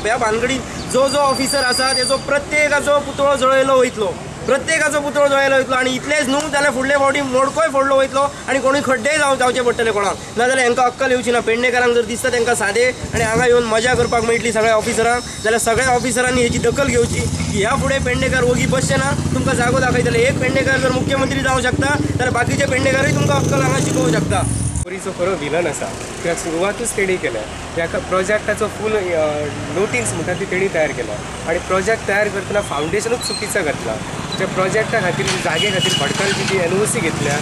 ह्या भानगडीन जो जो ऑफिसर आसा तेजो प्रत्येकाचो पुतळो जळयलो वयतलो, प्रत्येकाचो पुतळो जळयलो वयतलो. आनी इतलेंच न्हू जाल्यार फुडले फावटी मोडकोय फोडलो वयतलो आनी कोणूय खड्डेय जावचे पडटले कोणाक, नाजाल्यार हांकां अक्कल येवची ना. पेडणेकारांक जर दिसता तांकां सादे आनी हांगा येवन मजा करपाक मेळटली सगळ्या ऑफिसरांक, जाल्यार सगळ्या ऑफिसरांनी हेची दखल घेवची की ह्या फुडें पेडणेकार वोगी बसचे ना, तुमकां जागो दाखयतले. एक पेडणेकार जर मुख्यमंत्री जावंक शकता जाल्यार बाकीचे पेडणेकारूय तुमकां अक्कल हांगा शिकोवंक शकता. चो खरो विलन आसा कित्याक सुरवातूच तेणी केल्या. ह्या प्रोजेक्टाचो फूल नोटीस म्हणटा ती तेणी तयार केल्या आनी प्रोजेक्ट तयार करतना फावंडेशनूच चुकीचो घातला. ज्या प्रोजेक्टा खातीर जागे खातीर भटकराची जी एनओसी घेतल्या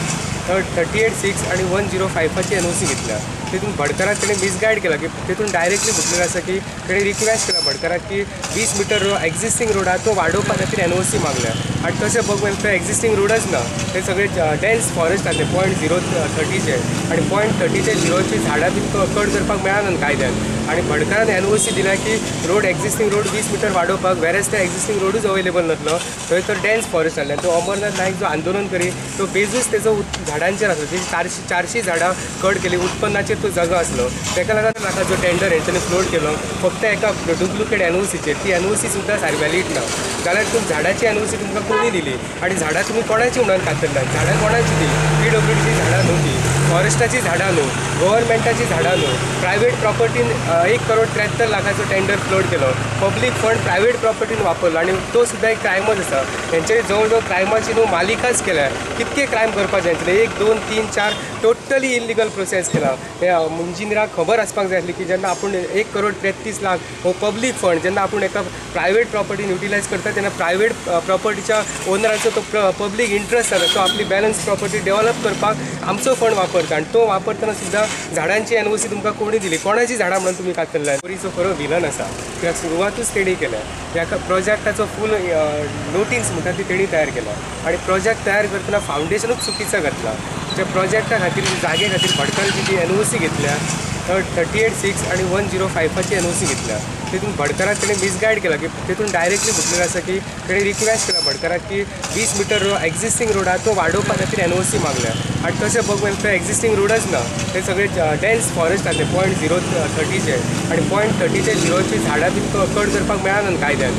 38(6) आनी 105 एनओसी घेतल्या, तितून भटकराक तेणें मिसगायड केला की तितून डायरेक्टली म्हटलेलें आसा की तेणें रिक्वेस्ट केला भटकराक की 20 मिटर एक्झिस्टींग रोड आहा तो वाडोवपा खातीर एनओसी मागल्या. आनी तशें बघ तो एक्झिस्टींग रोडच ना, ते सगळे डेन्स फॉरेस्ट आसले 0.030 आनी 0.30 झाडां बी कट करपाक मेळना कायद्यान. आनी भटकरान एनओसी दिल्या की रोड एक्झिस्टींग रोड 20 मिटर वाडोवपाक, वेरेस ते एक्झिस्टींग रोडूच अवेलेबल नासलो, थंय तर डेन्स फॉरेस्ट आसले. तो अमरनाथ नायक जो आंदोलन करी तो बेजूच तेजो झाडांचेर आसलो, तेजी 400 झाडां कट केली, उत्पन्नाचेर तो जागो आसलो. ताका लागून म्हाका जो टेंडर हेंच्यांनी फ्लोट केलो फक्त एका डुप्लिकेट एनओसीचेर, ती एनओसी सुद्दां सारकी व्हॅलीड ना. जाल्यार तुमी झाडाची एनओसी तुमकां कोणी दिली आनी झाडां तुमी कोणाची म्हणून कातरना? झाडां कोणाची ती? पीडब्ल्यूडीची झाडां न्हू, ती फॉरेस्टाची झाडां न्हू, गव्हर्मेंटाची झाडां न्हू. प्रायवेट प्रॉपर्टीन 1,73 लाखाचो टेंडर फ्लोट केलो, पब्लीक फंड प्रायवेट प्रॉपर्टीन वापरलो आनी तो सुद्दां एक क्रायमच आसा. हेंच्यांनी जवळ जवळ क्रायमाची न्हू मालिकाच केल्या. कितके क्रायम करपाचे हेंच्यांनी 1, 2, 3, 4 टोटली इलिगल प्रोसेस केला. हे इंजिनियराक खबर आसपाक जाय आसली की जेन्ना आपूण 1,33,00,000 हो पब्लीक फंड जेन्ना आपूण एका प्रायवेट प्रॉपर्टीन युटिलायज करता तेन्ना प्रायवेट प्रॉपर्टीच्या ओनराचो तो पब्लीक इंट्रस्ट जाता, तो आपली बॅलन्स प्रॉपर्टी डेव्हलप करपाक आमचो फंड वापरता आनी तो वापरतना सुद्दां झाडांची एनओसी तुमकां कोणी दिली? कोणाची झाडां म्हणून तुमी कातरल्या? चो खरो विलन आसा कित्याक सुरवातूच तेणी केल्या. ह्या प्रोजेक्टाचो फूल नोटीस म्हणटा ती तेणी तयार केल्या आनी प्रोजेक्ट तयार करतना फावंडेशनूच चुकीचो घातला. ज्या प्रोजेक्टा खातीर जागे खातीर भटकराची जी एनओसी घेतल्या 38(6) आनी 105 एनओसी घेतल्या, तितून भटकराक तेणें मिसगायड केला की तितून डायरेक्टली म्हटलेलें आसा की तेणें रिक्वेस्ट केला भटकराक की 20 मिटर एक्झिस्टींग रोड आहा तो वाडोवपा खातीर एनओसी मागल्या. आनी तशें बघ तो एक्झिस्टींग रोडच ना, ते सगळे डेन्स फॉरेस्ट आसले 0.030 आनी 0.30 झाडां बी कट करपाक मेळना कायद्यान.